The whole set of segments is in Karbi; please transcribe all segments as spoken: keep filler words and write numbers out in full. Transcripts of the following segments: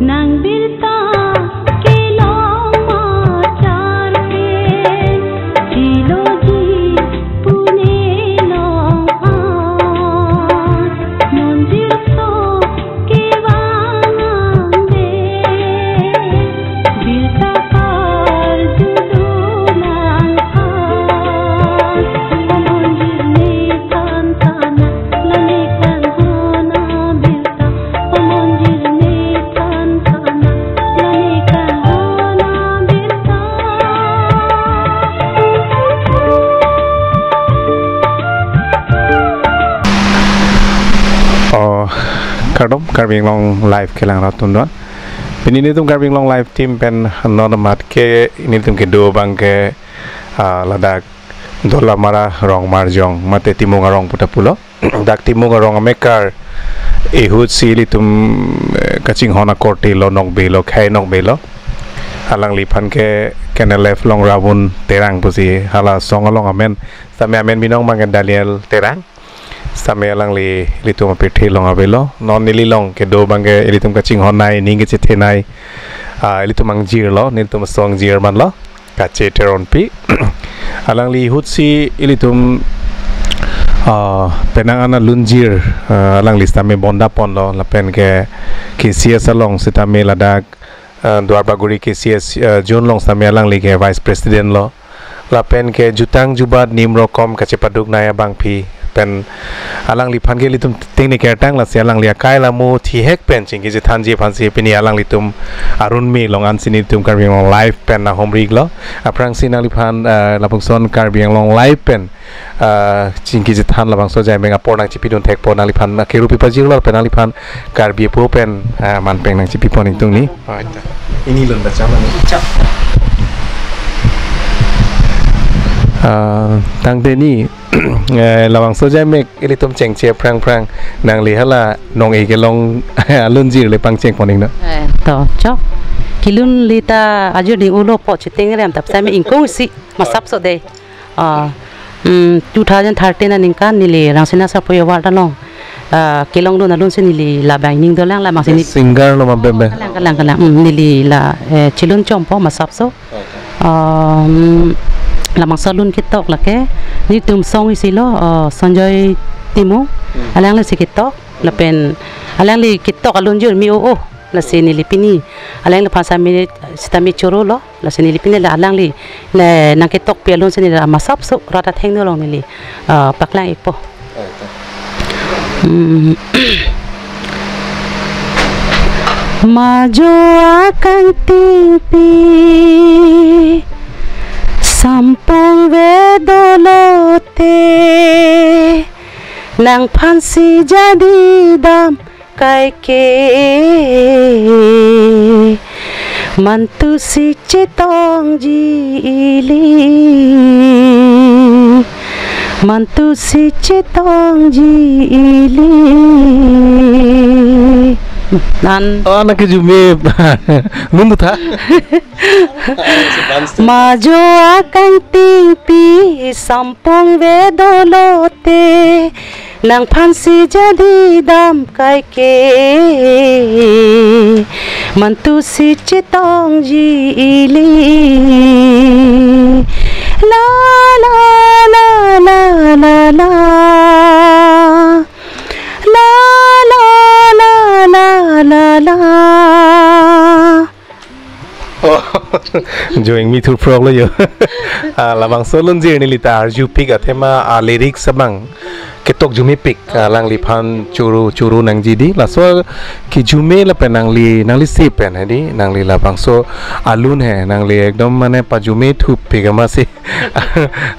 Nang birta kelong machar ke, Trilogy Pune along an, monjir so kevang angde, birta karju dolang an, o monjir ne than than, la ne kanghon abirta, o monjir ne than than, la ne kanghon abirta. Oh, kardom, Karbi Anglong Live kelang rat atum do. Pini nelitum Karbi Anglong Live team pen non amat ke nelitum kedo abang ke, ah, ladak Dolamara Rongmarjong mate Timung arong puta pulo. Dak Timung arong amekar ahut si ilitum, eh, kachinghon akorte lo, nokbe lo, khei nokbe lo. Alangliphan ke K N L F along Ravun Terang pusi hala asong along amen. Sitame amen binong abang ke Daniel Terang. Sitame alangli ilitum apirthe along avelo. Non neli along kedo abang ke ilitum kachinghon nei, ning kachethe nei, ah, ilitum angjir lo, nelitum asong angjir man lo, Kache Teronpi. Alangli ahut si ilitum, ah, penang an alunjir, ah, alangli sitame bonda ponlo, lapen ke K C S along sitame ladak, ah, Duarbagori K C S, ah, Zone along sitame alangli ke Vice President lo. Lapen ke jutang jubat nim rokom kachepaduk nei abangpi pen alangliphan ke ilitum tengne kertang, lasi alangli akai alamo thihek pen chingki chethanji aphansi pini alanglitum arun me along ansi nelitum Karbi Anglong Live pen nahomri iklo. Aphrangsi nangliphan, eh, lapuson Karbi Anglong Live pen, eh, chingki chethan labangso ajaimek apor nangchipidun thekpo, nangliphan kerupi pajirlo pen nangliphan Karbi apo pen, eh, manpeng nangchipipon ingtung ni. Oh, ita. Ini lun baca mana? Cok. Ah, tangte ni, eh, labangso ajaimek ilitum chengche aphrang aphrang nangli hala nong-e kelong alunjir le pangcheng pon ingno. Eh, to, cok. Kelunjir ta ajur ni ulo po chiteng rem tap sami ingkung si masap so de. Ah, mm, two thousand thirteen aningkan neli Rangsina Sarpo Award along, ah, kelongdun alun si neli labang ning dolang labang si ni. Singer lo ma bebe. Kalang, kalang, kalang. Mm, neli la, eh, chelun chompo masap so. Ah, mm, labangso alun ketok lake nelitum song isi lo, ah, Sanjoy Timung. Hmm. Alangli si ketok lapen alangli ketok alunjir me-o-o. Lasi neli pini alangliphan sami sitame choro lo. Lasi neli pini la alangli ne nangketokpi alun si neli la masap so rat athengno along neli, ah, paklang ikpo. Hmm. Majo akangtingpi sampung vedo lote, nangphansi jadi dam kaike, mantu si chetongji ili, mantu si chetongji ili. Nan. Oh, anak kejume. Nundu tha. Majo akangtingpi sampung vedo lote, nangphansi jadi dam kaike, mantu si chetongji ili. La, la, la, la, la, la. La, la, la, la, la, la. Oh, join me through frog lo yo. Ah, labangso alunjir neli ta arjupik athema, ah, lyrics abang ketok jumepik, ah, alangliphan choro choro nangji di. Laso kejume lapen nangli, nangli si pen he di, nangli labangso alun he, nangli ekdom mane pajume thupik amatsi.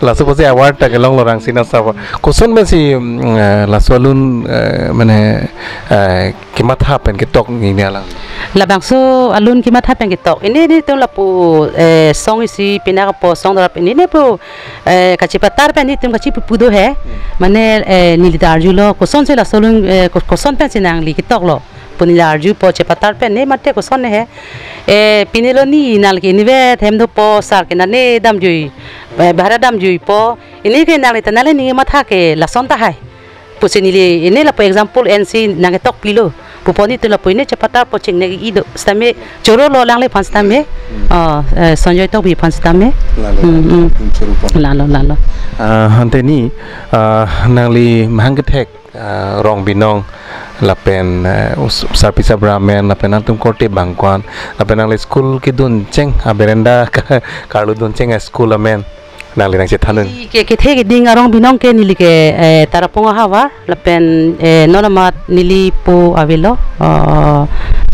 Laso pusi award ta kelong lo Rangsina Sarpo. Koson pensi, mm, eh, laso alun, eh, mane, eh, kematha pen ketok ni ne alang. Labangso alun kematha pen ketok. Ini nelitum lapu, eh, song isi pina kapo song darap ini ne pu, eh, kachepatar pen nelitum kachepupu do he. Hmm. Mane, eh, neli ta arjulo kosonsi laso alun, eh, ko-, koson pensi nangli ketok lo pu neli arjupo chepatar pen ne mate koson ne he. Eh, pini lo ni nal ke ini vet hem dopo sar ke nane damjui. Eh, bahara damjuipo. Ini ke nangli ta nangli ning matha ke lason tahai pusi neli ini lapu example ensi nangketokpilo. Puponi tu lapu ne chepatar po chingnek i do. Sitame choro lo alangliphan sitame. Hmm. Oh, eh, Sonjoy Tokbi aphan sitame. Lalo, hmm, lalo, hmm, choro po. Lalo, lalo. Ah, ante ni, ah, nangli mahang kethek, ah, rong binong lapen, eh, us-, sarpi sarpo amen lapen nangtum korte bangkon lapen nangli school kedun cheng aberenda ka-, karlu dun cheng a-school amen. Nangli nangchethan un. Neli ke kethe keding arong binong ke neli ke, eh, Tarapung ahavar lapen, eh, non amat neli pu avelo, eh,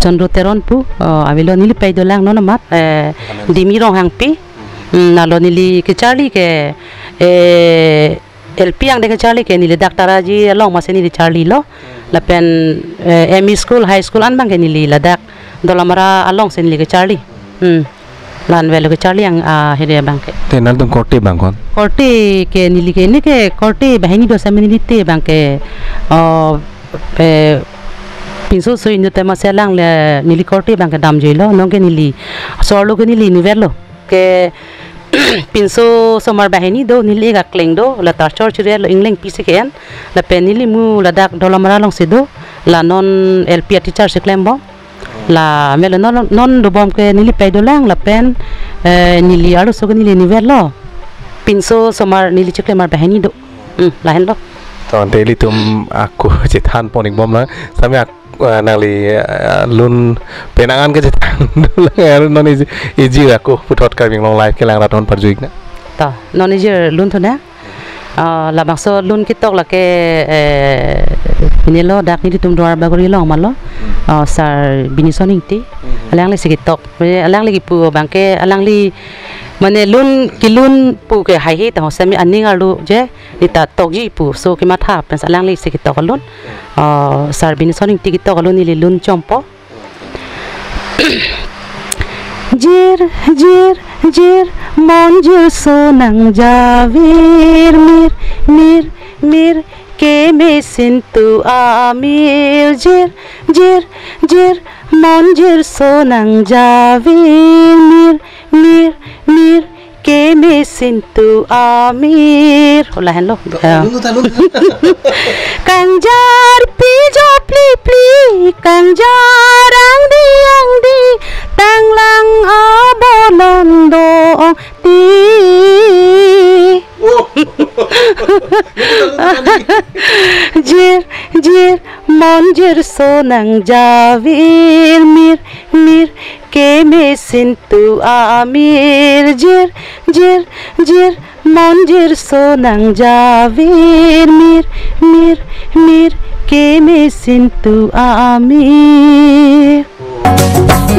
Chandra Teron pu, eh, avelo neli pei dolang non amat, eh, Dimi Ronghangpi. Hmm, lalo neli kecharli ke, eh, L P angdeng kecharli ke neli dak Taraji along masi neli charlilo. Lapen, eh, M E school, high school an abang ke neli ladak Dolamara alongsi neli kecharli. Hmm. La-an avelo kecharli ang, ah, hede abang ke. Te nangtum korte bangkon? Korte ke neli ke, neli ke korte banghini do sitame neli te abang ke, oh, eh, pinso so inut tema selang le neli korte abang ke damjuilo, non ke neli so-arlo ke neli inutvetlo. Ke pinso osomar banghini do, neli kakleng do, la ta chor chiri lo, ingleng pisi ke-en, lapen neli mu ladak Dolamara alongsi do, la non L P a-teacher si klembom. La melo non, non dobom ke neli pei dolang lapen, eh, neli arloso ke neli inutvetlo. Pinso osomar neli chiklemar banghini do. Hmm, lahenlo. To ante ilitum ako chethan pon-ikbomlang. Sitame ak-, eh, nangli, eh, lun penang an kechethan dolang, eh, non iji, iji ako puthot Karbi Anglong Live kelang rat aphan parju-iknang. To, non iji lun thu na. Ah, labangso lun ketok lake, eh, pinelo dak nelitum Duar Bagori along malo. Hmm. Ah, Sar Binison Ingti. Hmm. Alanglisi ketok. Eh, alangli kipu abang ke alangli mane lun kelun pu ke haihe ta ho sitame aning arlo je neli ta tokji pu. So kematha pensi alanglisi ketok alun. Ah, Sar Binison Ingti ketok alun neli lun chompo. Jir, jir, jir, monjir so nangjavir, mir, mir, mir, keme sintu amir. Jir, jir, jir, monjir so nangjavir, mir, mir, mir, keme sintu amir. Ho lahenlo. To, ya. Lun ta, lun ta. Kangjar pijo pli pli, kangjar angdi angdi, tanglang abolon do-ong ti. Oh. Lun ta, lun ta, lun ta. Jir, jir, monjir so nangjavir, mir, mir, keme sintu amir. Jir, jir, jir, monjir so nangjavir, mir, mir, mir, keme sintu amir.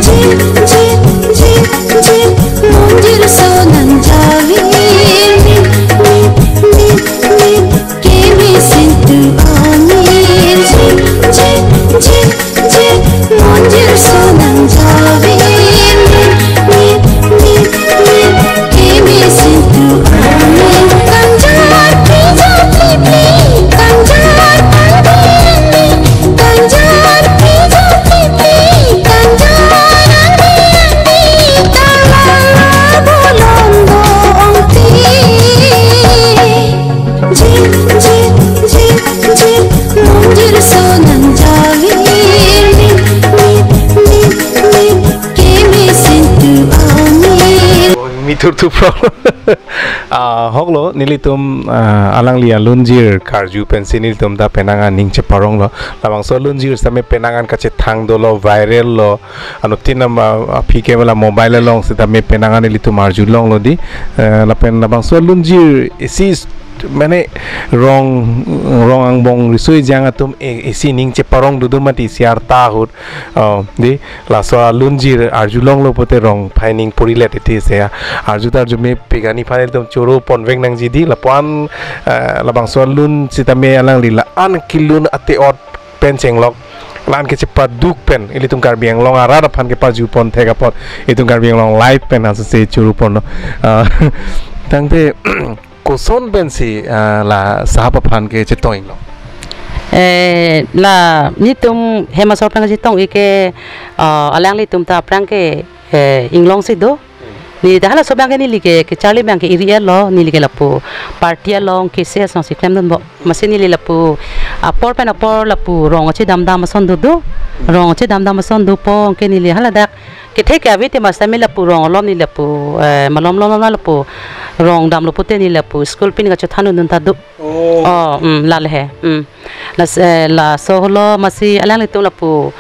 Jir, jir, jir, jir, monjir so nangjavir, mir, mir, mir, mir, keme sintu amir. Jir, jir, jir, jir, monjir so nangjavir, mir, mir, mir, mir, keme sintu amir. Kangjar pijo pli pli, kangjar angdi angdi, kangjar pijo pli pli, kangjar angdi angdi, tanglang abolon do-ong ti. Jir, jir, jir, jir, monjir so nangjavir, mir, mir, mir, mir, keme sintu amir. Mi thurthu problem. Ah, hoklo, nelitum, ah, alangli alunjir karju pensi nelitum ta penang an ning cheparonglo. Labangso alunjir sitame penang an kachethang dolo, viral lo. Anuttin, ah, aphi ke mela mobile along sitame penang an nelitum arjulonglo di. Eh, lapen labangso alunjir isi s-, mane rong, rong angbong riso ejang atum, eh, isi ning cheparong dudu mati isi arta ahut. Oh, di, laso alunjir arjulonglo pote rong phai ning porilet iti se ya. Arju ta arju mepik, ani aphan nelitum choro ponvek nangji di, lapu-an, eh, labangso alun sitame alangli la-an kelun ate-ot pen chenglok, la-an kechepaduk pen, ilitum Karbi Anglong arat aphan keparju pon thek apot, itum Karbi Anglong Live pen asose choro ponlo. Ah, tangte, koson pensi, ah, la sahap aphan kechetong-iklo? Eh, la nelitum hem asor aphan kechetong-ik ke, ah, alanglitum ta aphrang ke, eh, inglongsi do. Neli ta halaso abang ke neli ke, kecharli abang ke iri-etlo, neli ke lapu party along K C S alongsi klemdunbom. Amatsi neli lapu apor pen apor lapu rong kachedamdam ason dodo. Rong kachedamdam ason dopo anke neli haladak kethek ke ave te mas tame lapu rong alom neli lapu, eh, malom lom lom lapu rong damlo pute neli lapu school pini kachothan dun ta do. Oh. Oh, mm, lale he. Mm. Las, eh, laso holo amatsi alanglitum lapu,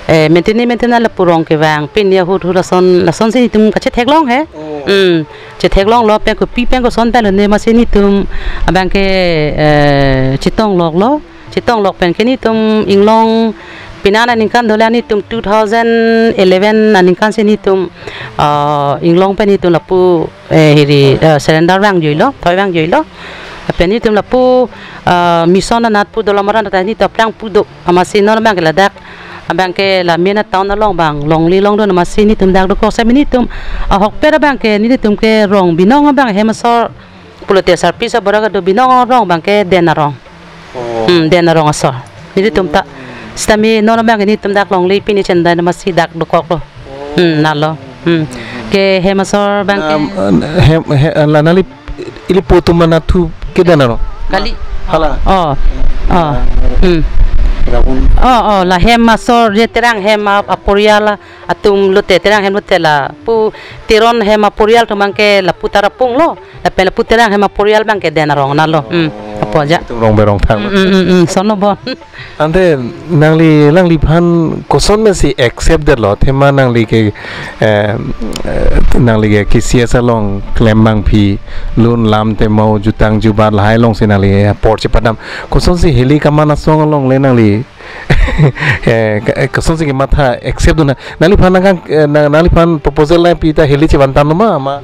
eh, maintenance maintenance lapu rong kevang pini ahut hut lason, lasonsi netum kachetheklong he. Oh. Mm. Chetheklonglo pen kopi pen koson pen lone amatsi netum abang ke, eh, chetongloklo. Chetonglok pen ke netum inglong pinan aningkan dolang netum two thousand eleven aningkansi netum, ah, inglong pen netum lapu, eh, hiri, eh, surrender vangjuilo, thoi vangjuilo. Lapen netum lapu, ah, mission anat pu dolomaran ta netum aphrang pu do. Amatsi non abang ke ladak abang ke la main town along abang longle longdun amatsi netum dak dokok sami netum ahokpet abang ke netum ke rong binong abang hem asor pulote sarpi sabora kado binong arong abang ke Den arong. Oh. Hmm, Den arong asor. Netum ta. Sitame non abang ke netum dak longle pini chendan amatsi dak dokoklo. Hmm, lalo. Hmm. Ke hem asor abang ke. Na, eh, hem, he, la nangli ili po atum anat thu ke Den arong? Kali. Hala. Oh. Oh. Hmm. Rabun. Oh, oh, la hem asor je Terang hem a, aporial atum lote, Terang hem lote lapu Teron hem aporial atum abang ke lapu Tarapung lo. Lapen lapu Terang hem aporial abang ke Den arong nalo. Hmm. Apo aja. Itum rong berong thang. Hmm, hmm, hmm, hmm. Sonlo bo. Ante nangli alangliphan koson pensi accept detlo? Athema nangli ke, eh, eh, nangli ke K C S along klem abangpi lun lam te mo jutang jubat lahai alongsi nangli apor chepadam. Kosonsi hili kaman asong along le nangli eh, ka-, eh, kosonsi kematha accept dun na. Nangliphan nangkang, eh, na-, nangliphan proposal nangpi ta hili chevan tanglo ma, ma?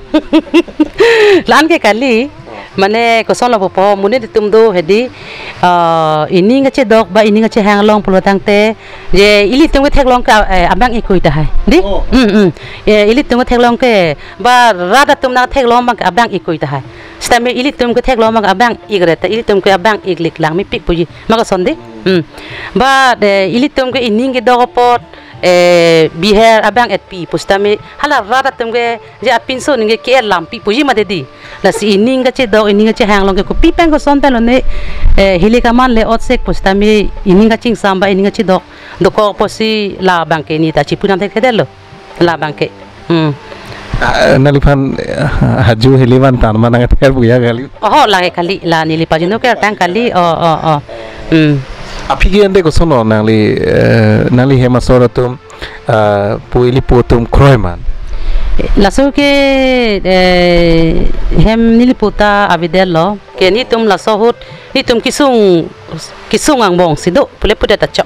La-an ke kali. Mane kosonlo pupo, monit atum do hedi, ah, ining kachedok ba ining kachehang along pulo tangte, je ilitum ketheklong ke, eh, abang ik koi tahai. Di? Oh. Hmm, hmm. Eh, ilitum ketheklong ke, ba rat atum nangtheklong abang ke abang ik koi tahai. Sitame ilitum ketheklong abang abang ik re ta, ilitum ke abang iklik lang mepik puji. Ma koson di? Hmm. Ba, eh, ilitum ke ining kedok apot, eh, biher abang etpi pusitame hala rat atum ke je apinso aning ke ke-et lampi puji mate di. Lasi ining kachedok, ining kachehang along ke kopi pen koson pen lone, eh, hili kaman le otsek pusitame ining kachingsam ba ining kachedok dokok apotsi la abang ke neta chipudam thekthedetlo. La abang ke. Hmm. Ah, nangliphan, eh, haju hili van tan ma nangther buya kali. Oho, lake kali, la neli pajinok ke artang kali. Oh, oh, oh. Hmm. Aphi ke ante koson lo nangli, eh, nangli hem asor atum, ah, po ili po atum kroi man? Laso ke, eh, hem neli po ta avedetlo. Ke netum laso ahut, netum kesung, kesung angbongsi do, pule pudet ta chok.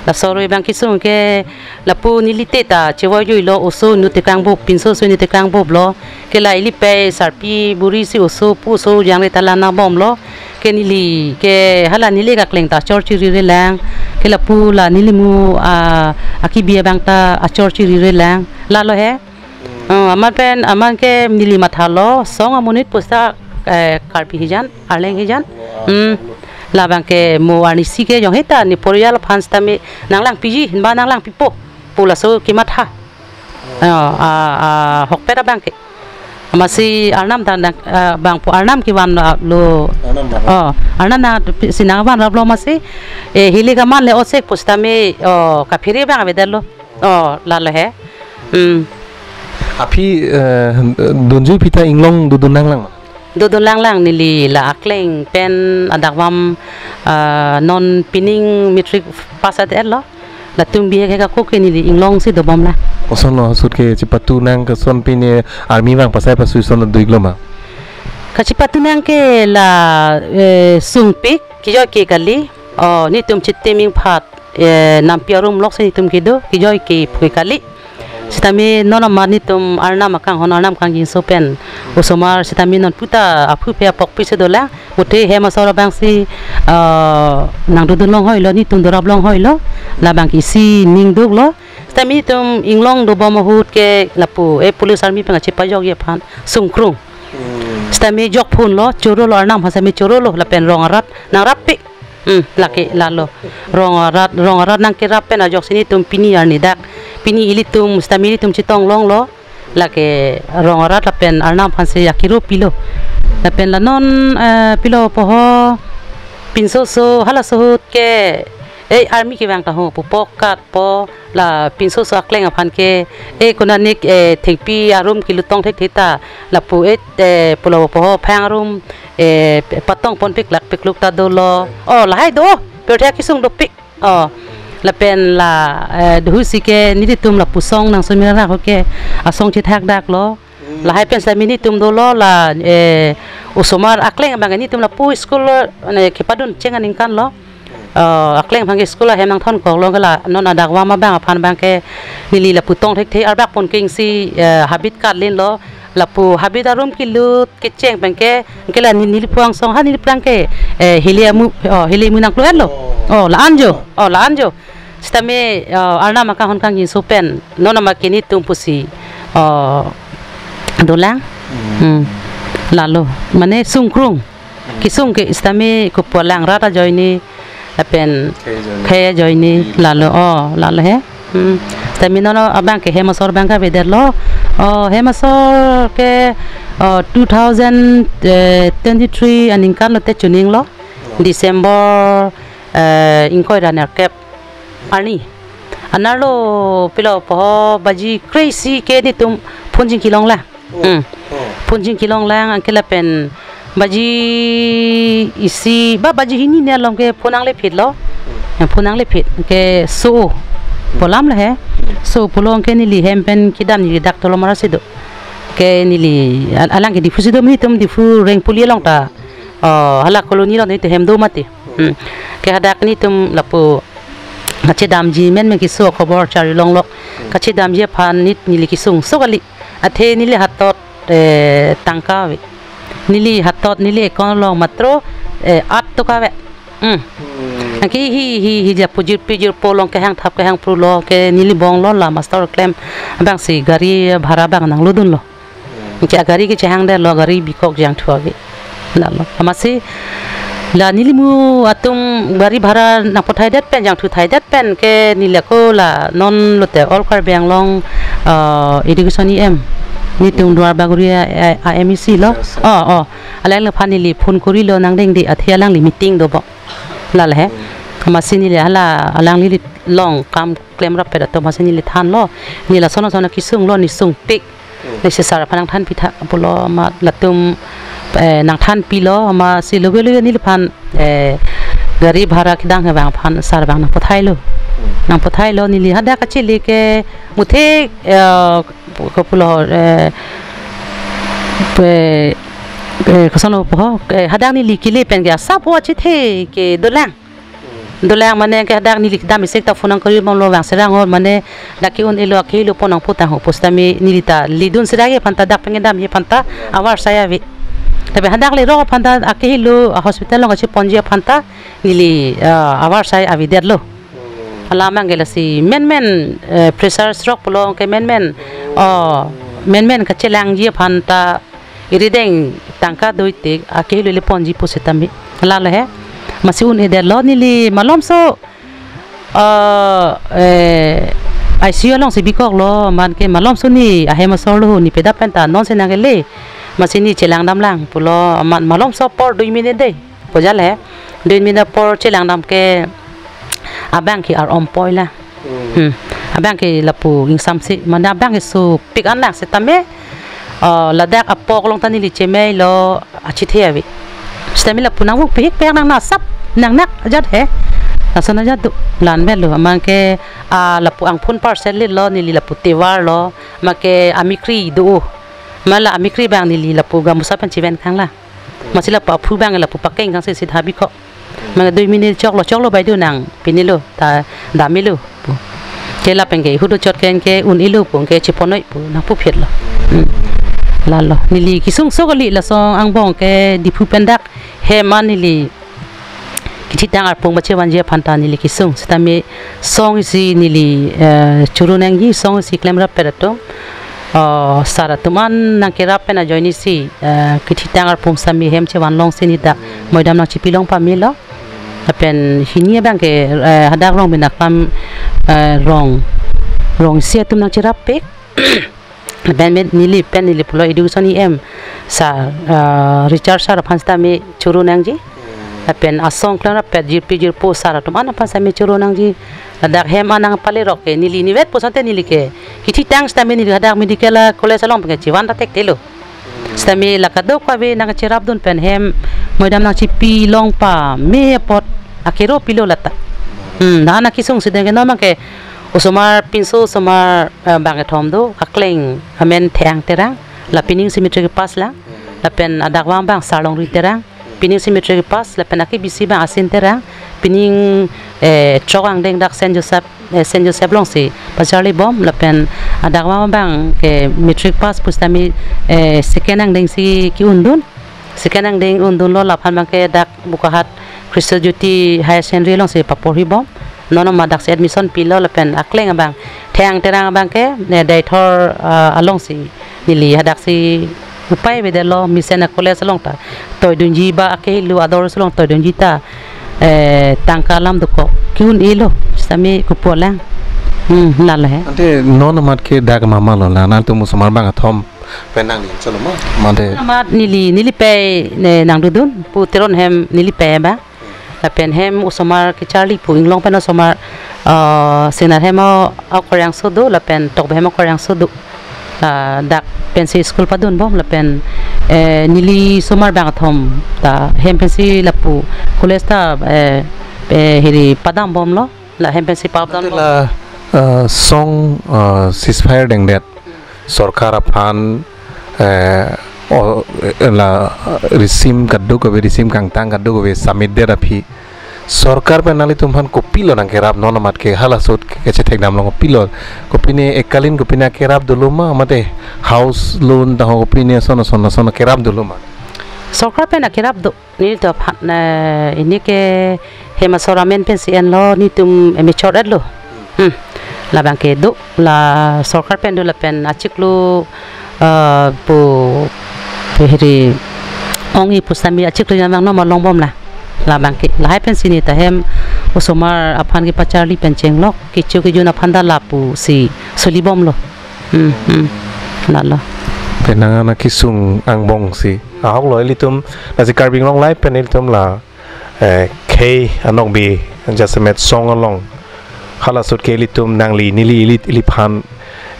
Laso arui abang kesung ke lapu neli te ta chevoijuilo, oso inut tekangbup, pinso oso inut tekangbup lo. Ke la ili pei sarpi burisi oso pu oso jangre ta la nangbomlo. Ke neli ke hala neli kakleng ta achor chiri relang. Ke lapu la neli mu, ah, akibi abang ta achor chiri relang. Lalo he. Oh, aman pen, aman ke neli mathalo, song amonit pusta, eh, Karbi hijan, Arleng hijan. Hmm. La abang ke mo arnisi ke jong heta ne porial aphan sitame nanglangpiji, ba nanglangpipo pu laso kematha. Oh, ah, ah, ahokpet abang ke. Amatsi Arnam ta nang, ah, bang po Arnam kevan lo. Arnam bang. Oh, Arnam nangsi nangvanraplo amatsi. Eh, hili kaman le otsek pusitame, oh, kaphere abang avedetlo. Oh, lalo he. Hmm. Aphi, eh, dunjui aphi ta inglong dodun nanglang ma? Dodun nanglang, neli la akleng pen adakvam, eh, non pining matric pass at lo. Latum bihek hek ako ke neli inglongsi dobomlang. Kosonlo ahut ke chepatu nang koson pine army vang pasai pasui son do-iklo ma? Kachepatu nang ke la, eh, sungpik, kejoi ke kali. Oh, netum chitim ingphat, eh, nampi arum loksi netum kedo, kejoi ke phui kali. Sitame non amat netum Arnam akanghon Arnam kangjinso pen osomar sitame non puta aphu phe apok pisi dolang. Muthe hem asor abangsi, ah, nangdodun longhoilo, netum dorap longhoilo. La abang ke isi ning duklo. Sitame netum inglong dobom ahut ke lapu, eh, police army pen kachepajokji aphan sungkrung. Hmm. Sitame jokphunlo, chorolo, Arnam aphan sitame chorolo, lapen rong arat nangrappi. Hmm, lake lalo. Rong arat, rong arat nangkerap pen ajoksi netum pini arni dak. Pini ilitum, sitame ilitum chetong longlo. Lake rong arat lapen Arnam aphansi akiro pilo. Lapen la non, eh, pilo poho pinso so halaso ahut ke, eh, army kevang ta ho, pupo kat po la pinso so akleng aphan ke, eh, konatne, eh, thengpi arum kelut tong thekthe ta, lapu, eh, eh, pulo poho phang arum, eh, patong pon piklak pikluk ta dolo. Oh, lahai do, pirthe akesung dopik. Oh, lapen la, eh, duhusi ke nelitum lapu song nang sumira ko ke asong chethak dak lo. Hmm. Lahai pen sami nelitum dolo la, eh, osomar akleng abang nelitum lapu school lo, ne kepadun cheng aningkan lo. Oh, akleng abang ke school ahem nangthon kok lo ke la non adak vama abang aphan abang ke neli lapu tong thekthe arbak pon kengsi, eh, habit katlin lo. Lapu habit arum kelut kecheng pen ke, ke la ni-, neli pu angsong ha neli prang ke, eh, hili amu, oh, hili amu nangklo-et lo. Oh. Oh, la-an jo. Oh, la-an jo. Sitame, oh, Arnam akahon kangjinso pen non ama ke nelitum pusi, oh, dolang. Hmm. Hmm. Lalo, mane sungkrung. Kesung ke sitame kopu alang rat ajoine, lapen khei ajoine. Khei ajoine, lalo, oh, lalo he. Hmm. Sitame non abang ke hem asor abang ke avedet lo. Oh, hem asor ke, oh, two thousand twenty-three aningkan lote chuning lo. December, eh, ingkoi ra nerkep arni. Anerlo pilo poho baji kre-isi ke nelitum phone chingki longlang. Oh. Hmm. Oh. Phone chingki longlang, anke lapen baji isi ba baji hini ne along ke phone nangle phit lo. Hmm. Eh, phone nangle phit ke so. Hmm. Pu alam le he. Hmm. So pulo anke neli hem pen kedam neli dak Tolomarasi do. Ke neli al-, alang ke Diphu si do, nelitum Diphu Rengpuli along ta. Oh, hala colony along nelitum hem do mati. Hmm. Ke hadak nelitum lapu kachedamji menmen keso khobor chari longlo. Hmm. Kachedamji aphan neli, neli kesung so kali. Athe neli hatot, eh, tangka ave. Neli hatot neli account along matro, eh, at toka ave. Hmm. Hmm. Anke hi, hi, hi ja pu jirpi jirpo along kehang thap kehang phru lo ke neli bong lo la master klem abangsi gari bhara abang nanglodun lo. Anke agari kechehang det lo, gari bikok jangthu ave. Lalo. Amatsi la nelimu atum gari bhara nangpathai det pen, jangthu thai det pen ke neli ako la non lote All Karbi Anglong, uh, Education E M. Nelitum Duar Bagori a, a, a M E C lo. Yes, sir. Oh, oh. Alangliphan neli phone korilo nangdengde athe alangli meeting do bo. Lalo he. Hmm. Amatsi neli hala alangli along kam klemrap pet atum amatsi neli thanlo. Neli lason lason kesung lo, neli sungpik. Hmm. Neli si sir aphan nangthan pitha pulo amat latum, eh, nangthan pilo amatsi loge loge neliphan, eh, gari bhara kedang abang aphan sir abang nangpathai lo. Hmm. Nangpathai lo neli hadak kachele ke muthe, eh, kopulo, eh, pe, eh, koson lo poho, eh, hadak neli kele pen ke asap ho achethe ke dolang. Dolang mane ke hadak neli kedam isi ta phone nangkori bomlo vang serang or mane dak ke-un-elo akehelo pon nangpo tang ho pusitame neli ta ledun sera ke aphan ta dak pen kedamji aphan ta avarsai ave. Tapi hadak lerok aphan ta akehelo, ah, hospital along kacheponji aphan ta neli, ah, avarsai avedet lo. Alam abang ke lasi menmen, eh, pressure stroke pulo ke menmen, oh, menmen kachelangji aphan ta irideng tangka doitik akehelo le ponji pusitame. Lalo he. Amatsi un-edet lo neli malomso, eh, eh, I C U alongsi bikok lo, amat ke malomso neli ahem asor lo, neli pedap pen ta nonsi nangkele. Amatsi neli chelang damlang pulo, amat malomso apor dui minute de. Pu jale, dui minute apor chelang dam ke abang ke ar-om poi la. Hmm. Hmm. Abang ke lapu ingsamse, mane abang ke sopik an lang sitame, eh, ladak apok along ta neli chemei lo achethe ave. Sitame lapu nangvuk pihik pihak nang nasap nangnak ajat he. Lason ajat do lan vet lo, amat ke, ah, lapu angphun parcel le lo, neli lapu tevar lo, amat ke amekri do. Amat la amekri abang neli lapu gamusa pen cheven kang la. Amatsi lapu aphu abang lapu pakeng kangsi si tha bikok. Amat dui minute choklo, choklo bai do nang pinilo ta damelo pu. Ke lapen ke hudo chot ke anke un-elo pu anke cheponoi pu nangpuphit lo. Hmm. Lalo neli kesung so kali lason angbong ke Diphu pen dak hem an neli kethitang arpung bache vanji aphan ta neli kesung sitame song isi neli, eh, churu nangji song isi klemrap pet atum. Oh, sir atum an nangkerap pen ajoine si, eh, kethitang arpung sami hem chevan longsi neli dak moidam nangchepi long pamelo. Lapen hini abang ke, eh, hadak Rong Binaklam, eh, rong, rong isi atum nangcherap pik. Pen me neli pen neli pulo education E M sir, ah, Richard sir aphan sitame choro nangji. Lapen asong klangrap pet jirpi jirpo sir atum an aphan sitame choro nangji. Ladak hem anang pale rok ke neli nivet pusonte neli ke kithitang sitame neli hadak medical, ah, college along pen ke chivan ta thekthe lo. Sitame la kadokave nangcherapdun pen hem moidam nangchipi long pame apot akero pilo lata. Hmm, dak an akesung si deng ke non abang ke osomar pinso osomar, eh, bangkethom do, akleng amen Theyang Terang, la pining si matric pass lang, lapen adakvang abang Sarlongri Terang, pining si matric pass, lapen akebisi abang Asin Terang, pining, eh, chok angdeng dak Saint Joseph, eh, Saint Joseph along si pacharlibom, lapen adakvang abang ke matric pass pusitame, eh, second angdeng si ke-undun. Second angdeng undunlo, laphan abang ke dak Bokahat Christo Jyoti Higher Secondary along si paporhibom. Non ma dak si admission pilo lapen akleng abang Theyang Terang abang ke, eh, Deithor, ah, along si neli hadak si upai avedetlo, mesen a-college along ta toidunji ba akehelo ador along toidunji ta, eh, tangka alam dokok ke-un-elo sitame kopu lang. Hmm, lalo he. Ante non amat ke dak mama lo la, nangtum osomar bangkethom pen nangli cholo ma? Mate. Amat neli, neli pei, ne, nangdodun, pu Teron hem neli pei ba. Lapen hem osomar kecharli pu Inglong pen osomar, ah, Singnar hem o, o Koryangso do, lapen Tokbe hem o Koryangso do. Ah, dak pensi school padunbom, lapen, eh, neli osomar bangkethom ta hem pensi lapu college ta, eh, eh, hiri padambomlo, la hem pensi padambom. La, ah, song, ah, ceasefire dengdet sorkar aphan, eh, o, eh, la, eh, risim kadokave, risim kangtang kadokave submit det aphi sorkar pen nanglitum aphan kopilo nangkerap, non amat ke halaso ke, kechethekdamlo kopilo, kopine ekalin kopine akerap dolo ma, mate house loan ta ho kopine sono sono sono kerap dolo ma? Sorkar pen akerap do. Nelitum aphan, eh, pini ke hem asor amen pensi enlo, nelitum, eh, mature etlo. Hmm. Labang ke do, la sorkar pen do lapen achiklo, eh, pu, pu hiri ong-e pusitame achiklo jam abang non ma longbomlo. Labang ke, lahai pensi neli ta hem osomar aphan kepacharli pen chenglok, kecho kejun aphan ta lapusi solibomlo. Hmm, hmm. Lalo. Penang an akesung angbong si ahok lo ilitum, lasi Karbi Anglong Live pen ilitum la, eh, khei anokbe jasemet song along. Hala ahut ke ilitum nangli neli ili iliphan,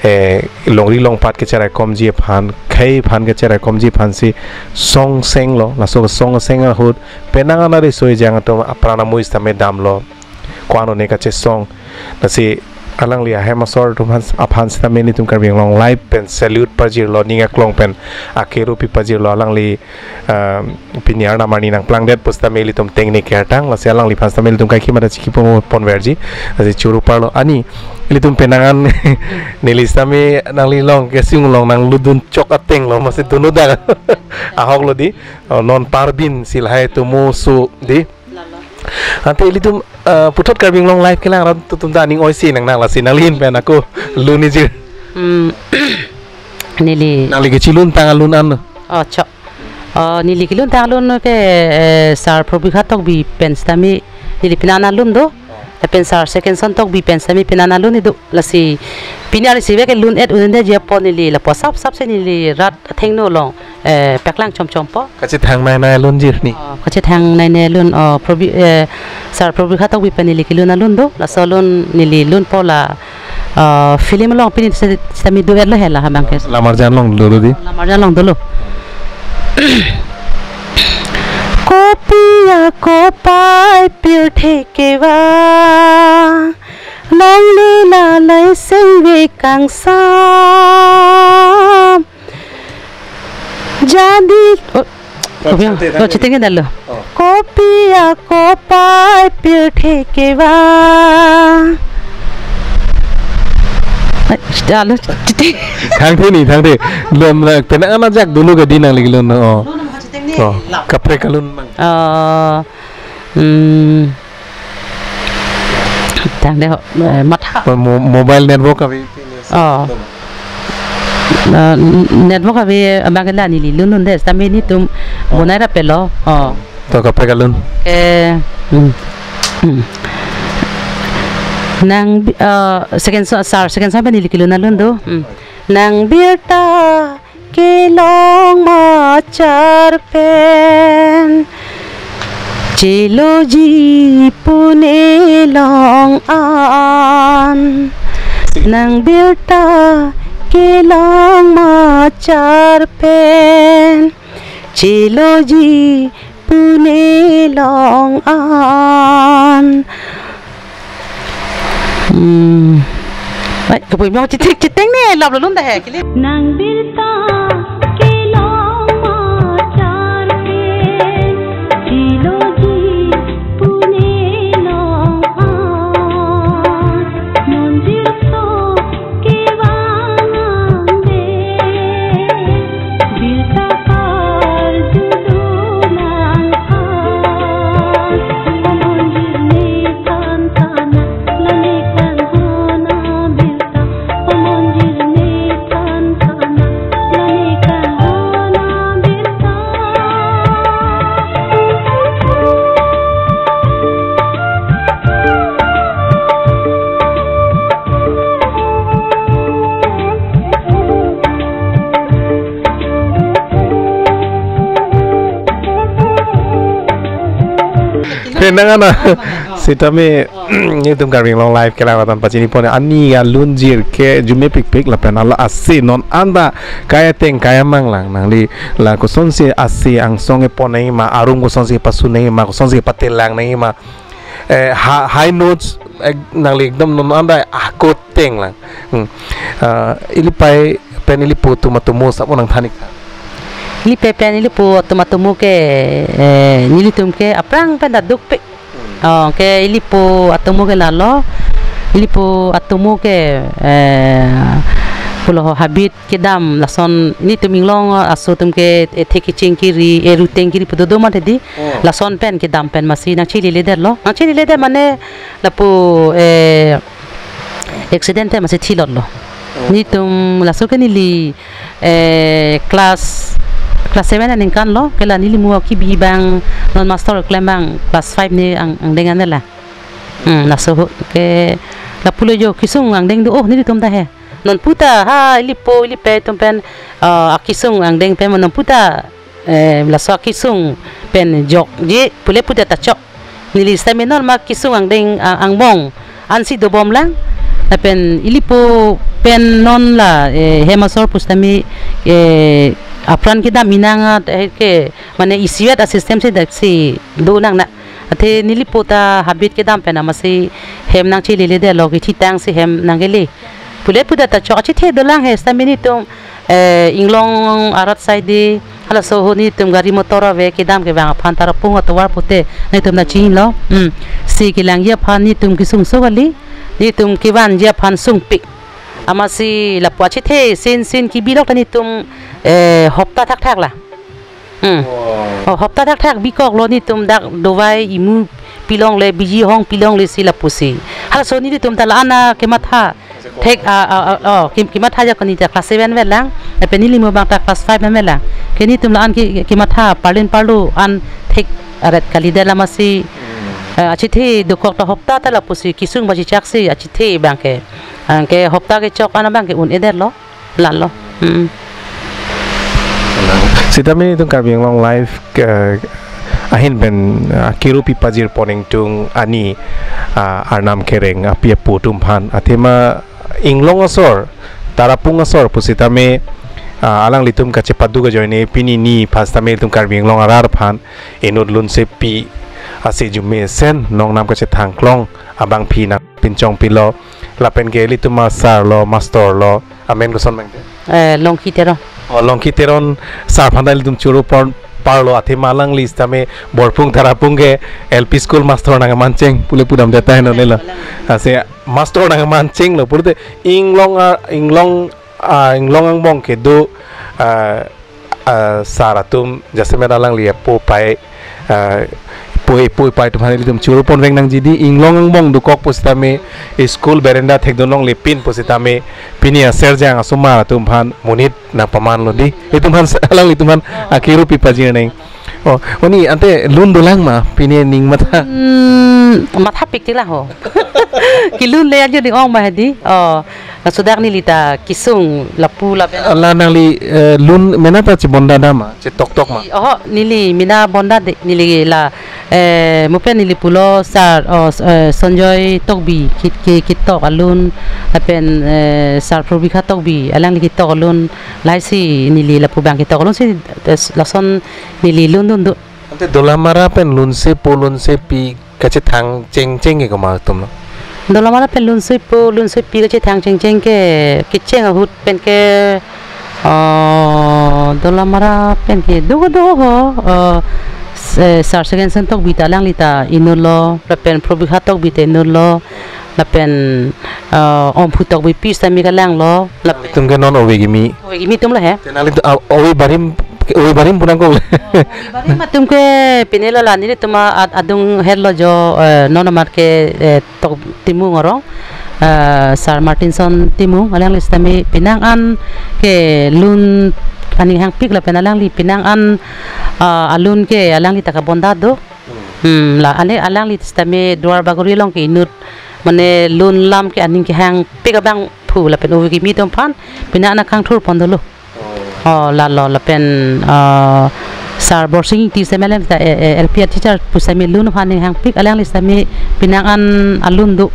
eh, longri longpat kecheraikomji aphan, khei aphan kecheraikomji aphan si song senglo, laso song seng ahut penang an ariso ejang atum apran amui sitame damlo. Ko-an one kachesong. Lasi alangli ahem asor atum aphan, aphan sitame nelitum Karbi Anglong Live pen salute pajirlo, ning aklong pen akero pi pajirlo, alangli, ah, pini arnam arni nangplangdet pusitame ilitum tengne kertang, lasi alangliphan sitame ilitum kaikhi mata chiki pon, ponverji, lasi choro parlo ani, ilitum penang an neli sitame nangli along kesung along nanglutdun chok atenglo, masi dunudang ahok lo di, oh, non parbin si lahai tumo so di. Ante ilitum, eh, puthot Karbi Anglong Live kelang arat atum ta aning oisi nangnang, lasi nanglin pen ako lun-iji. Hmm. Neli. Nangli kechiluntang alun an. Oh, chok. Oh, neli keluntang alun ke, eh, Sir Probikha Tokbi pen sitame neli pini an alun do. Lapen Sir Second Son Tokbi pen sitame pini an alun do. Lasi pini arni si vek lun-et un-edetji apot neli lapu asap asap si neli rat athengno along, eh, paklang chomchompo. Kachethang nainai alunji arni. Oh, kachethang nainai alun, oh, Probi, eh, Sir Probikha Tokbi pen neli kelun alun do, laso alun neli lunpo la, oh, film along pini si, sitame duet lo he la abang ke. Lamarjan along dolo di. Lamarjan along dolo. Kopi akopai pirthe kevang, longle lalai sengve kangsam. Jadi, oh, kopi, oh, chiteng dalo. Oh. Kopi akopai pirthe kevang. Ai, alo, chiteng. Thangthe ni, thangthe. Lom la, penang an ajak dolo ke di nangli kelun, oh. Lun ma chiteng ni. Oh, la. Kaprek alun mang. Oh. Hmm. Tang de ho, eh, matha. Mo-, mo-, mobile network ave. Oh. Eh, network ave abang ke la neli lunlun de, sitame nelitum, oh, bonai rapetlo. Oh. To kaprek alun. Eh, hmm. Hmm. Nang, eh, Second Son, Sir Second Son pen neli kelun alun do. Hmm. Nang birta kelong machar pen cheloji Pune along an. Nang birta kelong machar pen cheloji Pune along an. Hmm. Ai, kapu mo chithik chitheng ne lap lulun da he kili. Nang birta kelong machar pen cheloji Pune along an. Non jirso kevang angde birta karjudu nang an. Amonjir ne than than na, la ne kanghon a birta. Amonjir ne than than na, la ne kanghon a birta. Penang ana. Sitame, nelitum Karbi Anglong Live kelang rat aphan pachini pon ani alunjir ke arjume pikpik lapen ala ase non anta kai ateng kai amang lang nangli la kosonsi ase angsong kepon nangji ma, arum kosonsi pasu nangji ma, kosonsi patelang nangji ma. Eh, ha-, high notes, eh, nangli ekdom non anta ahkot ateng lang. Hmm. Ah, ili pei pen ili pu atum atomo sabo nangthan ik tha. Ili pei pen ili pu atum atomo ke, eh, nelitum ke aphrang pen ta dukpik. Oh, ke ili pu atomo ke lalo. Ili pu atomo ke, eh, pulo ho habit kedam lason nelitum inglong aso atum ke, eh, thek kecheng keri, eh, ruteng keri pu dodo mati di. Oh. Lason pen kedam pen masi nangchilele detlo. Nangchilele det mane lapu, eh, accident te masi thilotlo. Oh. Nelitum laso ke neli, eh, class, class seven aningkan lo, ke la neli mu kebi abang non master keklem abang class five ne ang, angdeng an la. Hmm, laso ho ke lapulo jo kesung angdeng do, oh, nelitum ta he. Non puta ha ili pu ili pei atum pen, ah, akesung angdeng pen non puta, eh, laso akesung pen jokji pule puta ta chok. Neli sitame non ma kesung angdeng, ah, angbong ansi dobom lang. Lapen ili pu pen non la, eh, hem asor pusitame, eh, apran kedam inang, ah, eh, ke mane isivet a-system si dak si do nang na. Athe neli pu ta habit kedam pen amatsi hem nangchilele detlo, kethitang si hem nangkele. Pule puta ta chok achethe dolang he sitame nelitum, eh, inglong arat side halaso ho nelitum gari motor ave kedam kevang aphan Tarapung atovar pute nelitum nangchilo. Hmm. Si kelangji aphan nelitum kesung so kali. Nelitum kevanji aphan sungpik. Amatsi lapu achethe sin sin kebilok ta nelitum, eh, hopta thakthak la. Hmm. Wow. Oh, hopta thakthak bikoklo nelitum dak dovai imu pilongle, biji hong pilongle si lapusi. Halaso nelitum ta la-an a kematha thek, ah, ah, ah, oh, ke-, kematha ajoksi neli ta class seven vet lang. Lapen neli mu abang ta class five vet lang. Ke nelitum la-an ke, kematha parlin parlo an thek aret kalidet amatsi. Hmm. Eh, achethe dokok ta hopta ta lapusi kesung baji chaksi achethe abang ke. Anke hopta kechok an abang ke un-edetlo. Lalo. Hmm. Sitame nelitum Karbi Anglong Live ke ahin pen, ah, kerupi pajir pon ingtung ani, ah, arnam kereng api apo atum aphan. Athema inglong asor, Tarapung asor pusitame, ah, alanglitum kachepadu kajoine pini ni pusitame nelitum Karbi Anglong arat aphan inut lunsepi ase arjume sen nongnam kachethang klong abangpi nangpinchong pilo lapen ke ilitum asar lo, master lo, amen koson abang te? Eh, Longki Teron. Oh, Longki Teron sar aphan ta ilitum choro pon parlo, athema alangli sitame Borpung Tarapung ke L P school master nangmancheng pule pudam deta heno nelo. Ase master nangmanchenglo pulote inglong a, inglong, ah, inglong angbong kedo, ah, ah, sar atum jasemet alangli apo apai, ah, po, po apai atum aphan ilitum choro pon veng nangji di inglong angbong dokok pusitame school berenda thekdun longle pin pusitame pini aserjang asomar atum aphan monit nangpamanlo di. Itum aphan alanglitum aphan akerupi pajir nang. Oh, oni ante lun dolang ma pini ning matha. Hmm, mathapik ti la ho. Kelun le ajo ding-ong ma hedi. Oh, Laso dak neli ta kesung lapu lapen. Ala nangli, eh, lun mena ta chebonda dam ma, chetoktok ma? Oho, neli mena bonda de, neli la, eh, mo pen neli pulo sir, oh, s-, eh, Sanjoy Tokbi ki, ki, ketok alun, lapen, eh, sir Probikha Tokbi, alangli ketok alun, lahai si neli lapu abang ketok alun si, eh, lason neli lun dun do. Ante Dolamara pen lunsepo lunsepi kachethang chengcheng ke komat atum lo? Dolamara pen lunsepo lunsepi kachethang chengcheng ke, kecheng ahut pen ke, oh, Dolamara pen ke do do ho, oh, s-, eh, sir Second Son Tokbi ta alangli ta inut lo, lapen Probikha Tokbi ta inut lo, lapen, eh, Omphu Tokbipi sitame kelang lo, lap- Tum ke non ove kimi. Ove kimi atum lo he. Te nangli tu, ah, ove barim, ove barim pu nangkok. Ove barim atum ke pine lo la nelitum a-, ad-, adung het lo jo, eh, non amat ke, eh, Tok Timung arong, eh, sir Martinson Timung, alangli sitame penang an ke lun aning hangpik lapen alangli penang an, ah, alun ke alangli ta kabonda do. Hmm, la ane alangli sitame Duar Bagori along ke inut mane lun lam ke aning kehangpik abangphu lapen ove kimi atum aphan penang an kangthur pon dolo. Oh, lalo lapen, ah, sir Borsing Ingti sitame alangli ta, eh, eh, L P R teacher pu sitame lun aphan aning hangpik, alangli sitame penang an alun do.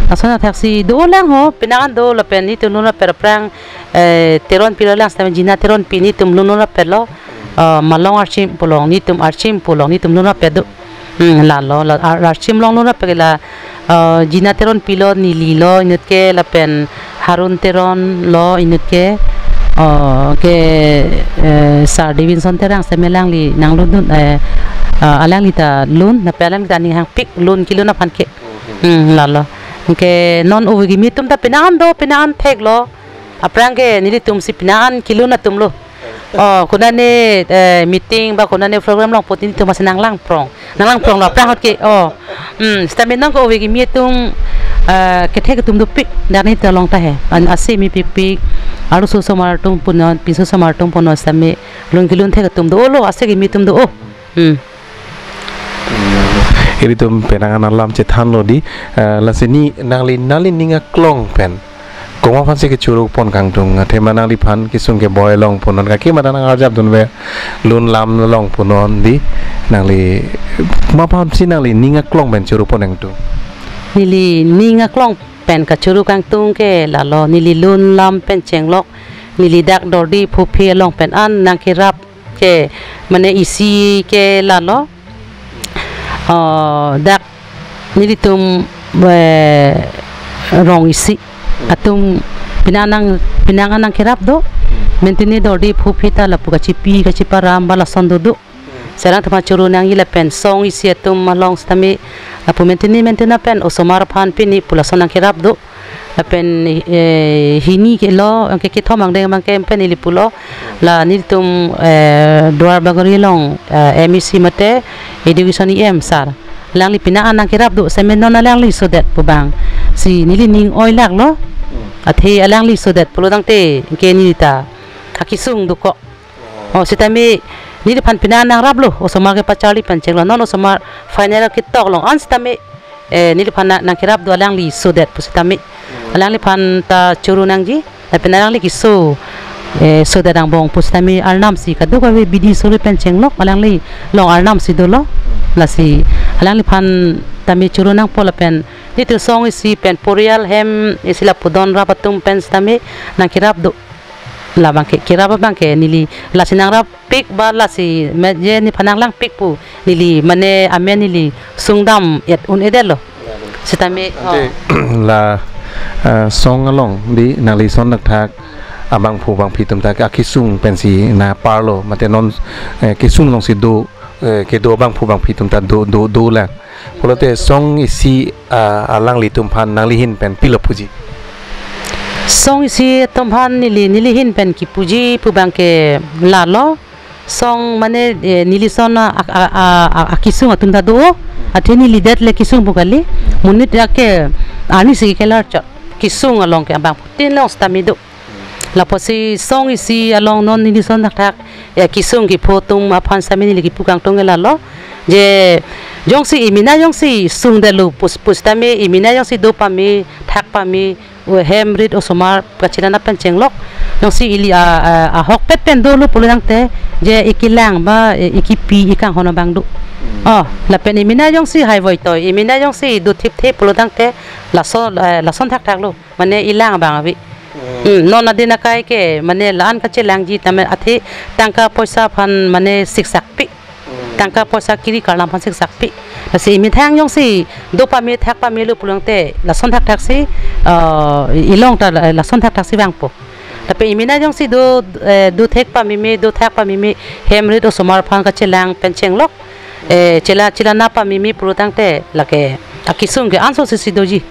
Lason athak si do lang ho, penang an do lapen nelitum lun rapet aphrang, eh, Teronpi lo lang sitame Jina Teronpi nelitum lun rapet lo. Ah, Malong Archim pu along nelitum, Archim pu along nelitum lun rapet do. Hmm, lalo, la, Ar-, Archim along lun rapet ke la, ah, Jina Teronpi lo, neli lo inut ke lapen Harun Teron lo inut ke, ah, ke, eh, sir Davidson Terang sitame alangli nanglun dun, eh, ah, alangli ta lun, lapen alangli ta aning hangpik lun kelun aphan ke. Hmm, lalo. Ke non ove kimi atum ta penang an do, penang an thek lo. Aphrang ke nelitum si penang an kelun atum lo. Oh, konane, eh, meeting ba konane program along putin nelitum masi nanglang prong. Nanglang prong lo aphrang ahut ke. Oh. Hmm, sitame non ke ove kimi atum, eh, kethek atum dopik. Dak nelitum along ta he. An ase mepikpik. Arloso osomar atum punon, pinso osomar atum punon sitame lun kelun thek atum do lo, ase kimi atum do. Oh. Hmm. Ilitum penang an alam chethan lo di, eh, lasi neli nangli, nangli ning aklong pen komat aphan si kechoro pon kangtung, athema nangliphan kesung keboi along punon, kake mata nang arjap dunve lun lam along punon di, nangli komat aphan si nangli ning aklong pen choro pon kangtung? Neli ning aklong pen kachoro kangtung ke lalo, neli lun lam pen chenglok, neli dak Dordi Phuphi along pen an nangkerap ke mane isi ke lalo, oh, dak nelitum, eh, rong isi atum penang an, penang an nangkerap do. Mentine Dordi Phuphi ta lapu kachipi kachiparam ba lason do do. Sirang atum achoro nangji lapen song isi atum along sitame lapu mentine mentine pen osomar aphan pini pu lason nangkerap do. Lapen, eh, hini ke lo, ke kethom angdeng abang ke pen neli pulo. La nelitum, eh, Duar Bagori along, eh, M E C mate Education E M sir, alangli penang an nangkerap do, sitame non alangli sodet pu abang si neli ning oi lak lo. Athe alangli sodet pulo tangte ke neli ta akesung dokok. Oh, sitame neliphan penang nangrap lo, osomar kepacharli pen chenglo, non osomar final ketok along an sitame, eh, neliphan nang, nangkerap do alangli sodet pu sitame. Alangliphan ta choro nangji, lapen alangli keso, eh, sodet angbong pu sitame arnam si kadokave bidi sore pen chenglok, alangli along arnam si dolo. Lasi alangliphan tame choro nangpo lapen nelitum song isi pen porial hem isi lapu don rap atum pen sitame nangkerap do. Labang ke, kerap abang ke neli lasi nangrap pik ba lasi meje neliphan nanglangpik pu neli mane amen neli sungdam et un-edet lo. Sitame, ante, oh, la, eh, song along di nangli son thakthak abangphu bangphi atum ta akesung pensi nangparlo mate non, eh, kesung alongsi do, eh, kedo abangphu bangphi atum ta do, do, do lang. Pulote song isi, ah, alanglitum aphan nangli ahin pen pilo puji? Song isi atum aphan neli, neli ahin pen kipuji pu abang ke lalo. Song mane, eh, neli son a, a, a, a, a, akesung atum ta do. Athe neli det le kesung pu kali. Monit ya ke arni si kelar chot. Kesung along ke abangphutin along sitame do. Lapusi song isi along non neli son thakthak, eh, kesung kepho atum aphan sitame neli kipu kangtung ke lalo. Je jongsi emena jongsi sungdetlo pus, pu sitame emena jongsi do pame, thak pame, O hem rit osomar kachelang pen chenglok. Jongsi ili a, a, ahokpet pen dolo pulo tangte, je ikilang ba, e, ikipi ikanghon abang do. Oh, lapen imina jongsi hai voitoi, imina jongsi do thipthe pulo tangte, lason, eh, lason thakthak lo. Mane ilang abang ave. Hmm, non adin akai ke, mane la-an kachelangji tame athe tangka poisa aphan mane siksakpi. Tangka poisa kiri karlam aphan siksakpi. Lasi imethang jongsi do pame thak pame lo pulo tangte lason thakthaksi, ah, ilong ta la-, lason thakthaksi vangpo. Lapen imina jongsi do, eh, do thek pameme, do thak pameme, hem rit osomar aphan kachelang pen chenglok. Eh, chela, chelana pameme pulo tangte lake akesung ke anso sisi doji.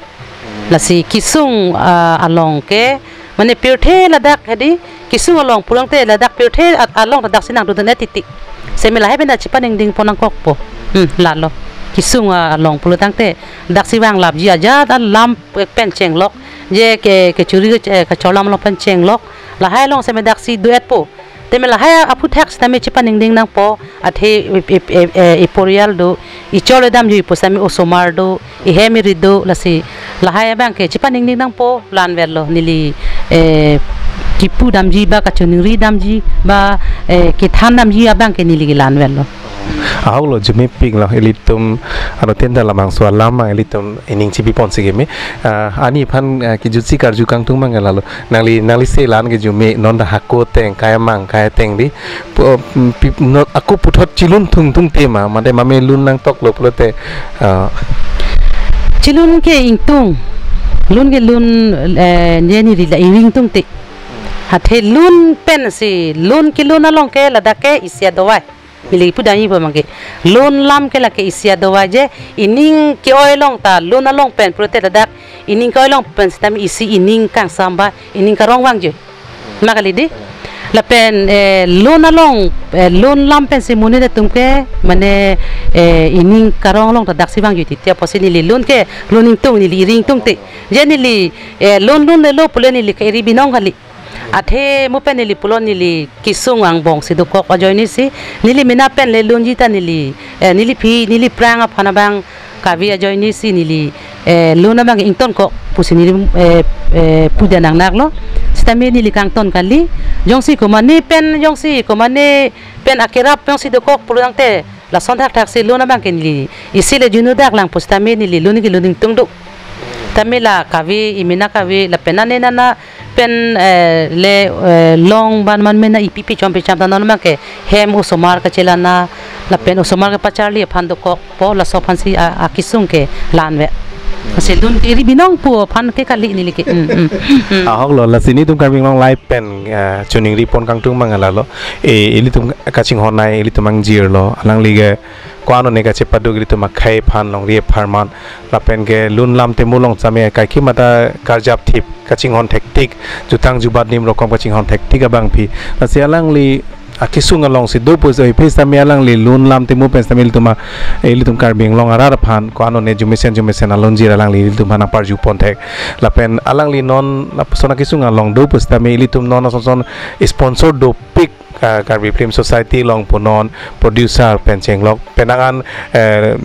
Lasi kesung, ah, along ke, mane pirthe ladak hedi, kesung along pulo tangte ladak pirthe at-, along ladak si nangdodun-et titi. Semi lahai pen ta chepaningding pon nangkokpo. Hmm, lalo. Kesung, ah, along pulo tangte, daksi vanglapji ajat alam pen chenglok. Je ke, kechuri ke, kachorlam along pen chenglok. Lahai along semi daksi do-etpo. Tame lahai aphuthak sitame chepaningding nangpo, athe i, i, i, i, iporial do, ichol damji pusitame osomar do, ihem iri do, lasi lahai abang ke chepaningding nangpo, lanvetlo, neli, eh, kipu damji ba kachiningri damji ba, eh, kethan damji abang ke neli ke lanvetlo. Ahoklo, jumepiklo, ilitum, ano tenda lamang so alam, ilitum ining chipi ponsi keme. Ah, ani aphan, ah, kejutsi karju kangtung mang lalo. Nangli, nangli se la-an ke jume, non ta hako ateng, kai amang, kai ateng di. Pu-, mm, pi-, no, ako puthot chilun thungthung tema, mate mame lun nangtoklo pulote, ah. Chilun ke ingtung, lun ke lun, eh, neni rila iring tungte. Athe lun pensi, lun kelun along ke ladak ke isi adovai. Neli pu damji pu abang ke. Lun lam ke lake isi adovai je, ining ke-oi along ta, lun along pen pulote ladak, ining ke-oi along pen sitame isi ining kangsam ba, ining karong vangji. Ma kali di? Lapen, eh, lun along, eh, lun lam pensi monit atum ke, mane, eh, ining karong along ta daksi vangji titi apotsi neli lun ke, lun ingtung neli iring tungte. Je neli, eh, lun lunle lo pule neli ke iri binong kali. Athe mo pen neli pulo neli kesung angbong si dokok ajoinesi, neli mena pen le lunji ta neli, eh, neli phi, neli prang aphan abang kave ajoinesi neli, eh, lun abang ingtonkok pusi neli, eh, eh, pu damnang naklo. Sitame neli kangton kali, jongsi komane pen, jongsi komane pen akerap jongsi dokok pulo tangte, lason thakthaksi lun abang ke neli isi le junu dak lang pusitame neli lun ke lun ingtung do. Tame la kave, imina kave, lapen nane nana pen, eh, le, eh, long ban man mena ipi pi chom pi chom ta non abang ke hem osomar kachelana, lapen osomar kepacharli aphan dokokpo, laso aphansi a, akesung ke lanve. Lasi lun ke iri binong pu aphan ke kali neli ke. Hmm, hmm, hmm. Ahoklo, lasi nelitum Karbi Anglong Live pen, eh, chiningri pon kangtung mang lalo. E, ilitum kachinghon nai, ilitum angjirlo, alangli ke ko-an one kachepaduk ilitum akhei aphan longri apharman. Lapen ke lun lam temu along sitame kaike mata karjap thip kachinghon thektik, jutang jubat nim rokom kachinghon thektik abangpi. Lasi alangli akesung alongsi do pusi oi phi sitame alangli lun lam temu pen sitame ilitum a, ilitum Karbi Anglong arat aphan ko-an one jumesen jumesen alunjir alangli ilitum aphan nangparju pon thek. Lapen alangli non lapuson akesung along do pusi sitame ilitum non ason son sponsor dopik, ah, Karbi Film Society along pu non producer pen chenglok penang an, eh,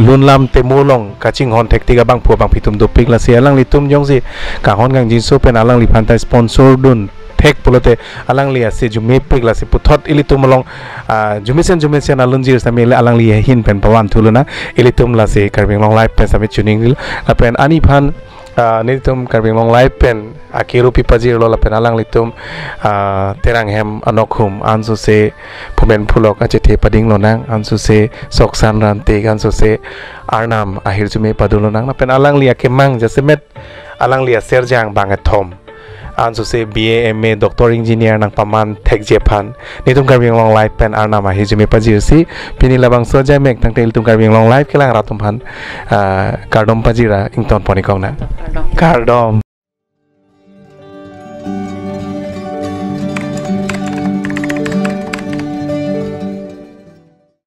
lun lam temu along kachinghon thektik abang pu abangpi atum dopik, lasi alanglitum jongsi kanghon kangjinso pen alangliphan ta sponsor dun thek pulote alangli ase jumepik, lasi puthot ilitum along, ah, jumesen jumesen alunjir sitame alangli ahin pen pavan thulonang, ilitum lasi Karbi Anglong Live pen sitame chiningri lapen ani aphan, ah, nelitum Karbi Anglong Live pen akiru pi pajirlo lapen alanglitum, ah, Terang hem anokhum ansose Phumen Phulok achethe padinglonang, ansose Soksan Rantik, ansose Arnam ahirjume padolonang lapen alangli akemang jasemet alangli aserjang bang ethom, ansose B A, M A, doctor, engineer nangpaman thekji aphan nelitum Karbi Anglong Live pen Arnam ahirjume pajirsi pini labangso ajaimek tangte ilitum Karbi Anglong Live kelang rat atum aphan, ah, kardom pajir a ington pon-ik lonang. Kardom. Kardom.